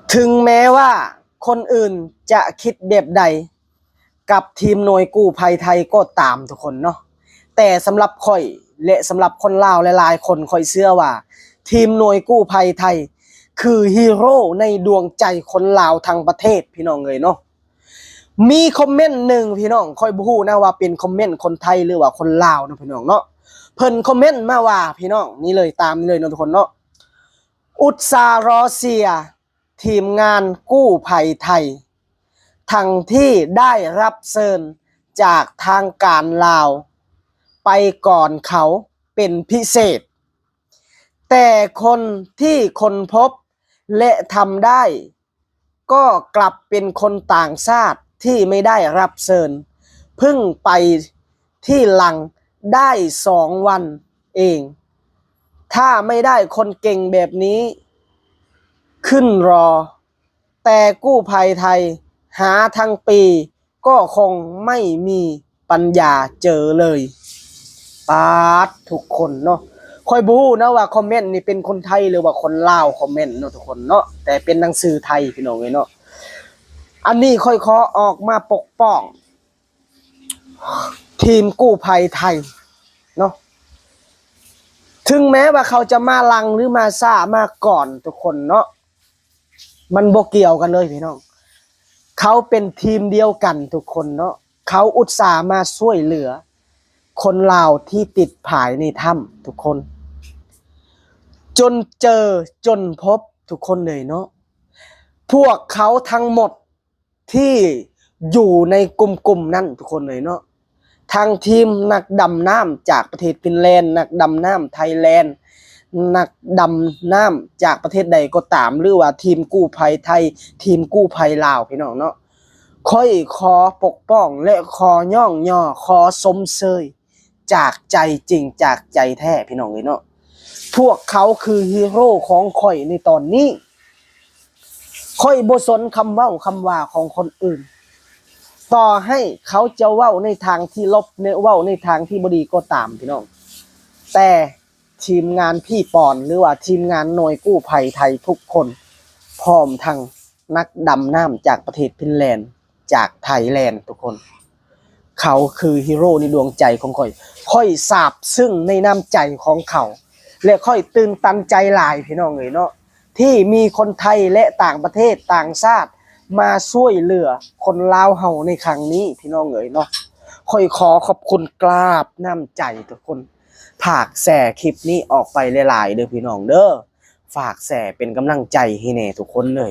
ເຖິງແມ້ວ່າຄົນອື່ນຈະຄິດແບບໃດກັບທີມໜ່ວຍກູ້ໄພໄທກໍຕາມທຸກຄົນເນາະ, ແຕ່ສຳລັບຂ້ອຍ ແລະ ສຳລັບຄົນລາວຫຼາຍໆຄົນ, ຂ້ອຍເຊື່ອວ່າທີມໜ່ວຍກູ້ໄພໄທຄືຮີໂຣໃນດວງໃຈຄົນລາວທັງປະເທດ ພີ່ນ້ອງເອີຍເນາະ. ມີຄອມເມັນໜຶ່ງພີ່ນ້ອງ, ຂ້ອຍບໍ່ຮູ້ນະວ່າເປັນຄອມເມັນຄົນໄທ ຫຼືວ່າຄົນລາວເນາະ ພີ່ນ້ອງເນາະ. ເພິ່ນຄອມເມັນມາວ່າ ພີ່ນ້ອງ, ນີ້ເລີຍ, ຕາມນີ້ເລີຍເນາະທຸກຄົນເນາະ. ອຸດສ່າລໍເຊຍທີມງານກູ້ໄພໄທ ທັງທີ່ໄດ້ຮັບເຊີນຈາກທາງການລາວໄປກ່ອນເຂົາເປັນພິເສດ, ແຕ່ຄົນທີ່ຄົ້ນພົບ ແລະ ທຳໄດ້ ກໍກັບເປັນຄົນຕ່າງຊາດທີ່ໄມ່ໄດ້ຮັບເຊີນ, ເພິ່ງໄປທີຫຼັງໄດ້ສອງວັນເອງ. ຖ້າໄມ່ໄດ້ຄົນເກັ່ງແບບນີ້ຂຶ້ນລໍ, ແຕ່ກູ້ໄພໄທຫາທັງປີ ກໍຄົງໄມ່ມີປັນຍາເຈີເລີຍ. ປາດ ທຸກຄົນເນາະ, ຂ້ອຍບໍ່ຮູ້ນະວ່າຄອມເມັນນີ້ເປັນຄົນໄທ ຫຼືວ່າຄົນລາວຄອມເມັນເນາະທຸກຄົນເນາະ, ແຕ່ເປັນໜັງສືໄທ ພີ່ນ້ອງເອີຍເນາະ. ອັນນີ້ຂ້ອຍຂໍອອກມາປົກປ້ອງທີມກູ້ໄພໄທເນາະ, ເຖິງແມ້ວ່າເຂົາຈະມາຫຼັງ ຫຼື ມາຊ້າ ມາກ່ອນ ທຸກຄົນເນາະ, ມັນບໍ່ກ່ຽວກັນເລີຍພີ່ນ້ອງ. ເຂົາເປັນທີມດຽວກັນທຸກຄົນເນາະ, ເຂົາອຸດສ່າມາຊ່ວຍເຫຼືອຄົນລາວທີ່ຕິດພາຍໃນຖ້ຳທຸກຄົນ ຈົນເຈີຈົນພົບທຸກຄົນເລີຍເນາະ. ພວກເຂົາທັງໝົດທີ່ຢູ່ໃນກຸ່ມໆນັ້ນທຸກຄົນເລີຍເນາະ, ທັງທີມນັກດຳນ້ຳຈາກປະເທດຟິນແລນ, ນັກດຳນ້ຳໄທແລນ, ນັກດຳນ້ຳຈາກປະເທດໃດກໍຕາມ ຫຼືວ່າທີມກູ້ໄພໄທ, ທີມກູ້ໄພລາວ ພີ່ນ້ອງເນາະ. ຂ້ອຍຂໍປົກປ້ອງ ແລະ ຂໍຍ້ອງຍໍ, ຂໍຊົມເຊີຍຈາກໃຈຈິງ ຈາກໃຈແທ້ ພີ່ນ້ອງເອີຍເນາະ. ພວກເຂົາຄືຮີໂຣຂອງຂ້ອຍໃນຕອນນີ້. ຂ້ອຍບໍ່ສົນຄຳເວົ້າຄຳວ່າຂອງຄົນອື່ນ, ຕໍ່ໃຫ້ເຂົາຈະເວົ້າໃນທາງທີ່ລົບ, ເວົ້າໃນທາງທີ່ບໍ່ດີກໍຕາມ ພີ່ນ້ອງ, ແຕ່ທີມງານພີ່ປອນ ຫຼືວ່າທີມງານໜ່ວຍກູ້ໄພໄທທຸກຄົນ, ພ້ອມທັງນັກດຳນ້ຳຈາກປະເທດຟິນແລນ, ຈາກໄທແລນ ທຸກຄົນ, ເຂົາຄືຮີໂຣໃນດວງໃຈຂອງຂ້ອຍ. ຂ້ອຍຊາບຊຶ້ງໃນນ້ຳໃຈຂອງເຂົາ ແລະ ຂ້ອຍຕື່ນຕັນໃຈຫຼາຍ ພີ່ນ້ອງເອີຍເນາະ, ທີ່ມີຄົນໄທ ແລະ ຕ່າງປະເທດ ຕ່າງຊາດ ມາຊ່ວຍເຫຼືອຄົນລາວເຮົາໃນຄັ້ງນີ້ ພີ່ນ້ອງເອີຍເນາະ. ຂ້ອຍຂໍຂອບຄຸນກາບນ້ຳໃຈທຸກຄົນ. ຝາກແຊຄລິບນີ້ອອກໄປຫຼາຍໆເດີ ພີ່ນ້ອງເດີ. ຝາກແຊເປັນກຳລັງໃຈໃຫ້ແດ່ທຸກຄົນເລີຍ.